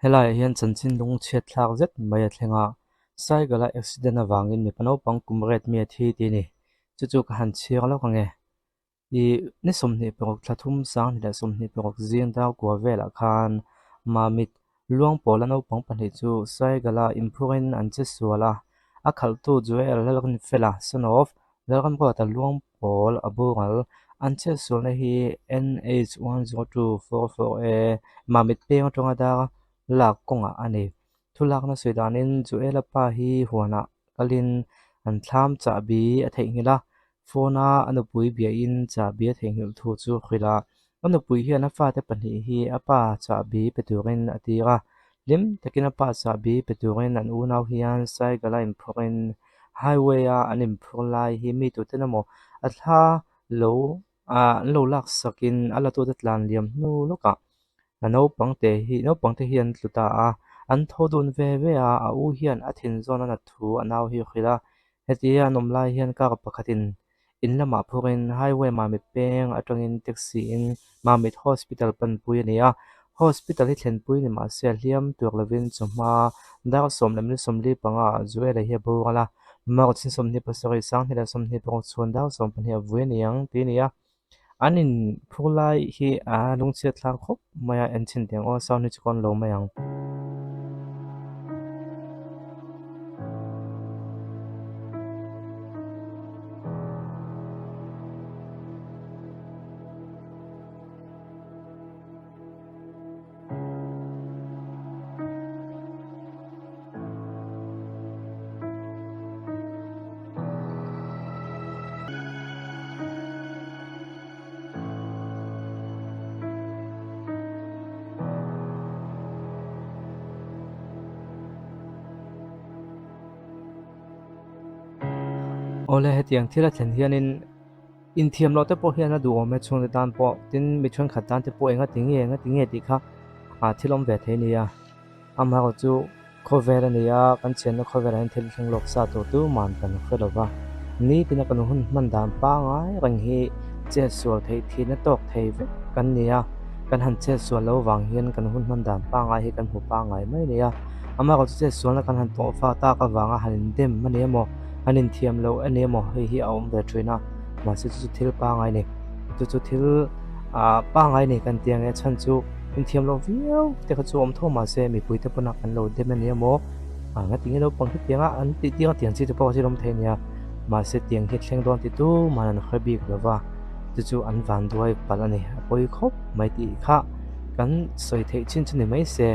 Helaiah hian chanchin lungchhiat thlak zet mai a thleng a, cycle a accident avangin mipa naupang kum ret mi a thi tih a ni. Chu chu ka han chhiar lawk ange. Ih ni 26 thla thum 20 leh 26 zing dar kua velah khan Mamit Luangpawla naupang pahnih chu cycle a inphurin an che sual a, a khalhtu Joel Lalrinfela son of Lalramruata Luangpawl a boral. An chhiatsualna hi NH 10244 A Mamit peng atanga dar lak kawngah a ni. Thulakna sawi danin Joel-a pa hi huanah kalin an thlam chahbi a theihnghilh a, phone a a nupui biahin chahbi a theihnghilh thu chu hrilh a. A nupui hian a fate pahnih hi a pa chahbi pe turin a tir a, hlim takin a pa chahbi pe turin an unau hian cycle a inphawrhin highway a an inphur lai hi mi tuten emaw a thla lo ah an lo lak sakin a la tute tlan liam hnu lawkah a naupang te hi naupang te hi an tlu ta a, an tho dun ve ve a, a u hian a thin zawn a nat thu a nau hi a hrilh a, hetia an awm lai hian car pakhatin In lamah phurin highway Mamit peng atangin taxi in Mamit hospital panpui a ni a, hospital hi thlenpui ni mahse a hliam tur lovin chawhma dar 14:45 ah Joel-a hi a boral a, March ni 27 2026 chhun dar 12 a vui a ni ang tih a ni a, an in phur lai hi a lungchhiat thlak khawp mai a, enchhin teh ang aw sound hi chu ka on lo mai ang. Awle hetiang thil a thlen hianin inthiam loh te pawh hian a duhawm e chhungte tan pawh tin mi thenkhat tan te pawh enga ti nge enga ti nge tih kha ah thil awm ve thei a ni a amaherawh chu khawvel a ni a kan chhiatna khawvelah hian thil thleng lawk sa tur tu man kan hre lo va nitin a kan hun hman dan pangai reng hi chetsual theih thihna tawk thei vek kan ni a kan han chetsual lo vang hian kan hun hman dan pangai hi kan hmu pangai mai a ni a. Amaherawh chu chetsualna kan han tawh fa tak avanga han indem a ni emaw, han inthiam loh a ni emaw hei hi a awm ve thin a, mahse chu chu thil pangai a ni. Chu chu thil ah pangai a ni kan tih ang e, chhan chu inthiam loh viau te kha chu awm tho mahse mipui te pawn a kan lo dem a ni emaw, ah nga tinge naupang hetiang a an tih tiang a tiang chi te pawh kha thil awm thei a nia, mahse tiang hi thleng dawn ti tumah an hre bik lo va, chu chu an vanduai palh a ni, a pawi khawp mai tih kha. Kan sawi theih chin chu ni mai se.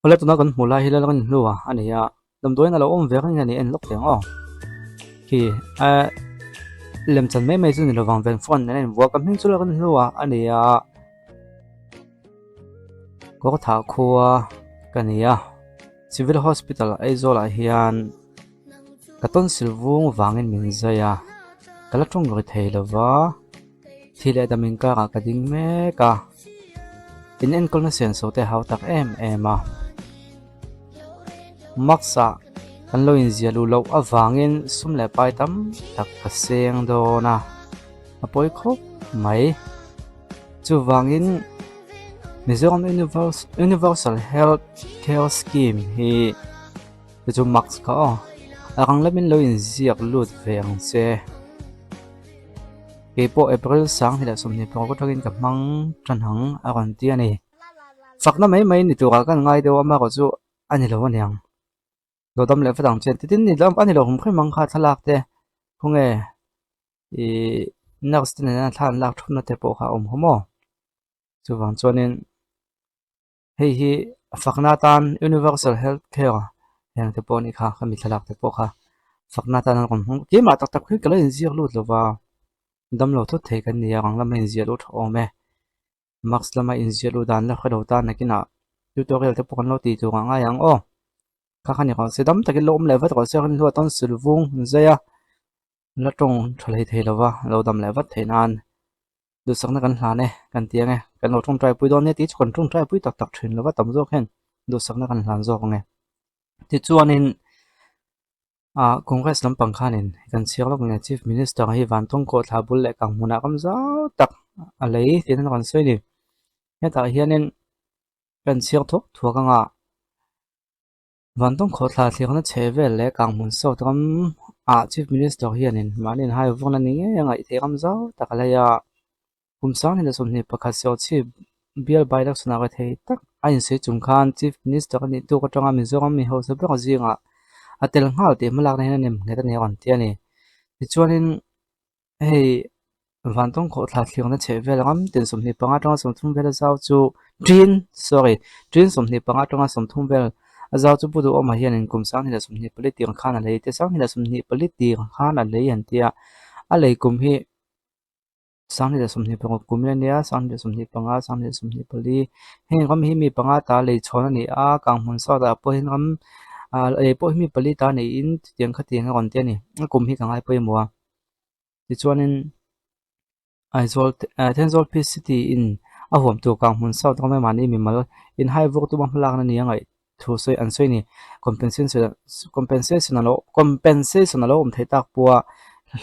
Awle tuna kan hmuh lai hi Lalrin hlua a ni a, damdawiin a lo awm ve reng a ni en lawk teh ang aw. Khi eh lemchan mai mai chu ni lovang ven phone nen a invuah ka hming chu Lalrin hlua a ni a, Kawrthah khua ka ni a, Civil Hospital Aizawl ah hian ka tonsil vung vangin min zai a, ka la tawng ri thei lova. Thi leh dam inkarah ka ding mek a, in enkawlna senso te a hau tak em em a. Mask ah kan lo inziah luh loh avangin sum leh pai tam tak ka seng dawn a, a pawi khawp mai. Chuvangin Mizoram Universal Health Care Scheme hi chu chu mask kha aw, a rang lamin lo inziak lut ve ang che. Kei pawh April 2026 atangin ka hmang tan ang a rawn ti a ni. Fakna mai mai ni turah kan ngai deuh a, amaherawh chu a ni lo a niang. Dawdam leh vat ang che titin ni a ni lo hum hrim ang kha thlalak te khawnge ih nurse te nena thla an lak thupna te pawh kha a awm hawm aw. Chuvang chuanin. Hei hi fakna atan Universal Health Care heng te pawh a nih kha ka mi thlalak te pawh kha fakna atan an rawn hmang keimah tak tak hi ka la inziak lut lo va damlo thut thei kan ni a rang lama inziah luh tha awm e mask lama inziah luh dan la hre lo tan nakinah tutorial te pawh kan lo tih tur ah ngai ang aw kha kha ni rawh se dam takin lo awm leh vat rawh se rin hluah tawn silvung an zai a. La tawng tha hlei thei lova lo dam leh vat theih nan duhsakna kan hlan e kan ti ang e kan lo tawngtai pui dawn nia tih chu kan tawngtai pui tak tak thin lova tam zawk hian duhsakna kan hlan zawk ang e tichuanin ah congress lampang khanin kan chhiar lawk nge chief minister hi vantawng kawh thla bul leh kang hmunah kam zau tak a lei tih an rawn sawi a ni hetah hianin kan chhiar thuak thuak ang a. Vantawng khawhthla thlirna chhe vel leh kanghmun sawt ram ah Chief Minister hianin mahni in hai vawng la ni ngei a ngaih theih ram zau tak a hlei a. Kum 2021 Serchhip bial by-election ah rethei tak a insawi chung khan Chief Minister a nih tuk atanga Mizoram mi hausa ber zingah a tel nghal tih hmalakna hian a nem nghet a ni a rawn ti a ni. Tichuanin Hei vantawng khawhthla thlirna chheh vel ram tin 25 atanga 30 vel a zau chu tin sorry tin 25 atanga 30 vel a zau chu Pu Duhawma hianin kum 2024 tir khan a lei te 2024 tir khan a lei an tia a lei kum hi 2026 kum in a nia 2025 2024 heng ram hi mi panga ta lei chhawn a ni a kanghmun sawtah pawh hian ram ah lei pawh hi mi pali ta niin chutiang khatiang a rawn ti a ni a kum hi ka ngai pawimawh a. Tichuanin Aizawl eh Thenzawl Peace City in a huam tur kang hmun South ram emaw mahni mimal inhai vawk tuma hmalakna ni a ngaih thu sawi an sawi a ni. Compensation compensation a lo compensation a lo awm theih tak pawha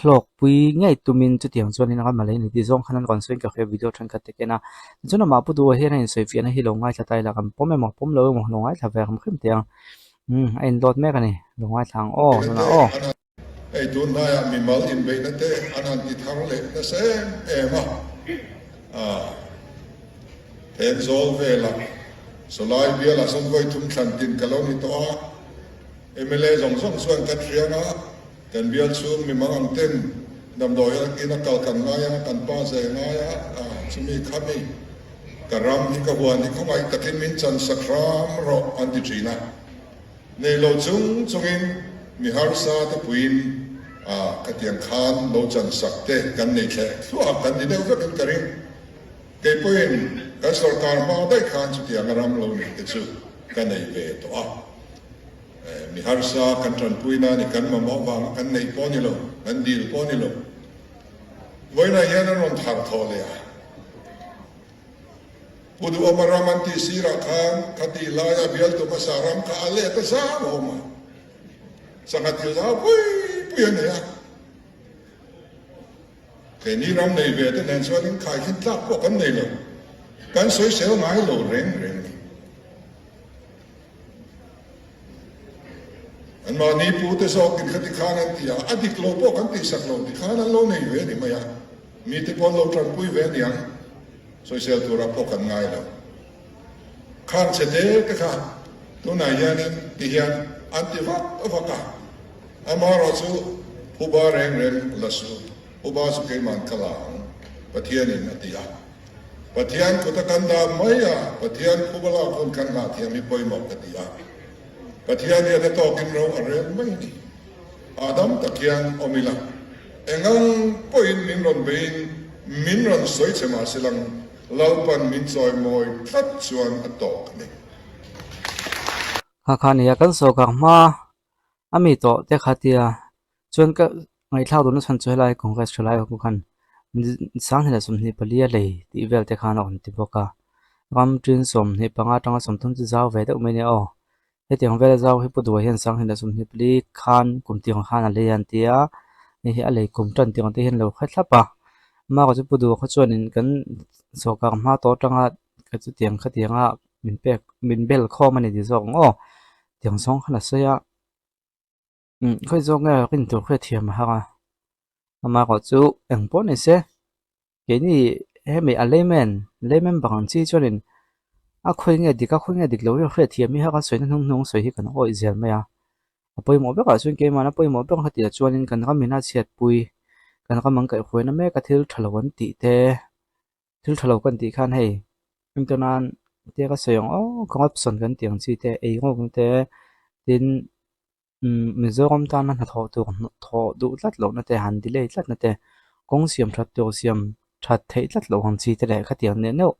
hlawk pui ngei tumin chutiang chuanin ram a lei ni tih zawng khan an rawn sawi in ka hria video thenkhat te ken a. Tichuan amah Pu Duha hian a insawifiahna hi lo ngaithla ta ila kan pawm emaw pawm lo emaw lo ngaithla ve hrim hrim teh ang. Umm a inlawt mek a ni lo ngaithla ang aw tunah aw. Hei tunlaiah mimal inbeihna te an han ti thar leh nasa em em a, ah Thenzawl velah Sawlai bialah sawn vawi thum thlan tin ka lo ni tawh a, mla zawng zawng chuan kan hriang a, kan bial chhung mimal ang ten damdawi in a kal kan ngai a, kan pa zai ngai a, ah chumi khami ka ram hi ka huan hi khawngaih takin min chan sak hram rawh an ti thin a. Nei lo chung chungin mi harsa te puiin a khatiang khan lo chan sak te kan nei thleh thluah kan ni deuh vekin ka ring. Kei pawhin kan sorkar hma daih khan chutianga ram lo nei te chu ka nei ve tawh a. Mi harsa kan tanpui na ni kan mamawh vanga kan neih pawh ni lo, kan dil pawh ni lo. Vawiinah hian an rawn thar thawh leh a. Pu Duhawma ram an tih sirah khan khati laia bialtu hmasa ram kha a let a zau a awm a, sangha thil zau pui pui a nei a. Keini ram nei ve te nen chuan in khaikhin tlak pawh kan nei lo, kan sawisel ngai lo reng reng a ni. Anmahni pu te zawkin khati khan an ti a, a dik lo pawh kan tihsak lo ti khan an lo nei ve a ni mai a, mite pawh an lo tanpui ve a niang. Sawisel turah pawh kan ngai lo. Khang chhe te te kha tunah hianin ti hian an ti vak vak a, amaherawh chu phuba reng reng la su, phuba chu keiman ka la ang, Pathianin a ti a. Pathian kuta kan dah mai a, Pathian phuba lak hun kan nghah thiam hi pawimawh ka ti a. Pathian hian a tawkin ro a rel mai a ni. Hahdam tak hian awm ila, engang pawhin min rawn beiin min rawn sawi che mah se lang, Lalpan min chawimawi tlat chuan a tawk a ni. Kha kha nia kan sawrkar hma a mi tawh te kha tia chuan ka ngaihthlak duhna chhan chu helai Congress tha lai ho khan 2024 a lei tih vel te khan a rawn ti bawk a, ram tin 25 atanga 30 chu zau ve deuh mai nia aw. Hetiang vela zau hi Pu Duai hian 2024 khan kum tiang khan a lei a an ti a, hei hi a lei kum tan tiang te hian lo hre thlap a. Amah chu Pu Duai khaw chuanin kan sawrkar hma tawh atanga ka chutiang khatianga min pek min bel khawm a ni ti zawk ang aw tiang zawng khan a sawi a. Umm khawi zawk nge rin tur hriat thiam a har a, amaherawh chu eng pawh ni se keini hemi a layman layman bang ang chi chuanin a khawi nge dik a khawi nge dik lo hi hriat thiam hi har a sawina hnung hnung sawi hi kan awih zel mai a, a pawimawh berah chuan keimahna pawimawh ber kha tih chuanin kan ram ina chhiatpui kan ram an kaihhruaina mek a thil tha lo an tih te thil tha lo kan tih khan hei engtir nan. Te ka sawi ang aw corruption kan tih ang chi te ei ngawk te tin umm Mizoram tana hnathawh tur thawh duh tlat lohna te han delay tlatna te kawng siam that tur siam that theih tlat loh ang chi te leh khatiang neuh neuh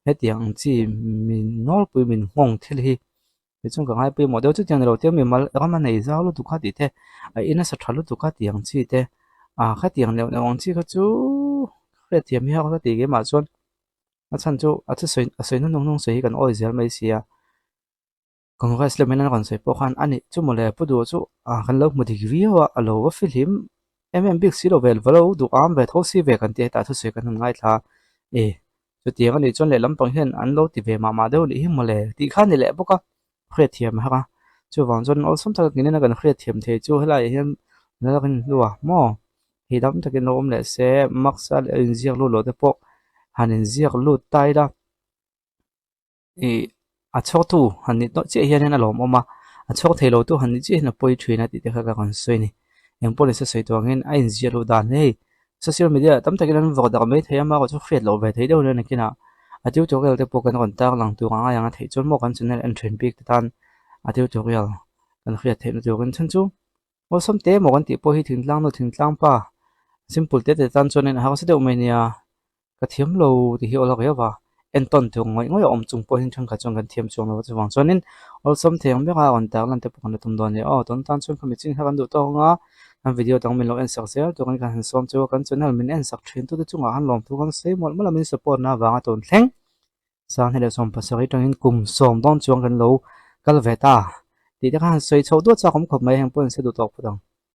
hetiang ang chi min nawlpui min nghawng thil hi tichuan ka ngai pawimawh deuh chutiang ni lo te mimal ram a nei zau lutuk kha tih te a in a sa tha lutuk kha tih ang chi te ah khatiang neuh neuh ang chi kha chu hriatthiam hi a ka ti keimah chuan. A chhan chu a thusawi a sawi hnung hnung sawi hi kan awi zel mai si a, Congress lem in an rawn sawi pawh khan a nih chu mawle pu duh chu ah kan lo hmu dik viau a, a lo va fihlim em em bik si lo ve va lo duh am ve tho si ve kan ti a hetah thusawi kan han ngaithla a, e chutiang a nih chuan lehlam pang hian an lo ti ve mah mah deuh leh hi mawle tih kha a ni leh bawk a, hriatthiam a har a, chuvang chuan awlsam taka kinin a kan hriatthiam thei chu helaiah hian lal rin hlua maw. Hi dam takin lo awm leh se mask a inziak lut loh te pawh han inziak lut ta ila ih a chhawktu han nih tawh chiah hianin a lawmawm a, a chhawk thei lo tu han nih chiah hian a pawi thin a tih te kha ka rawn sawi a ni. Eng pawh nise sawi tur angin a inziah luh dan hi hei social media ah tam takin an vawk dak mai thei a amaherawhchu chu hriat loh ve theih deuh nen nakinah a tutorial te pawh kan rawn tar lang tur ang aiang a theih chuan maw kan channel en then bik te tan a tutorial kan hriat theihna turin chhan chu. Awlsam te maw kan tih pawh hi thingtlang nu thingtlang pa simple te te tan chuanin a harsa deuh mai nia ka thiam lo tih hi awlak riau va entawn tur ngawih ngawih a awm chung pawhin thenkhat chuan kan thiam chuang lo a chuvang chuanin awlsam thei ang ber a rawn tar lan te pawh kan la tum dawn a ni aw tun tan chuan khami chin kha kan duh tawk ang a kan video dang min lo en sak zel turin kan han sawm chu a kan channel min en sak thin tute chungah han lawmthu kan sawi mawlh mawlh a min support na avanga tun thleng. Sanghni leh 17 atangin kum sawm dawn chuang kan lo kal ve ta tih te kha han sawi chhoh duat chak awm khawp mai, heng pawh in se duh tawk phawt ang.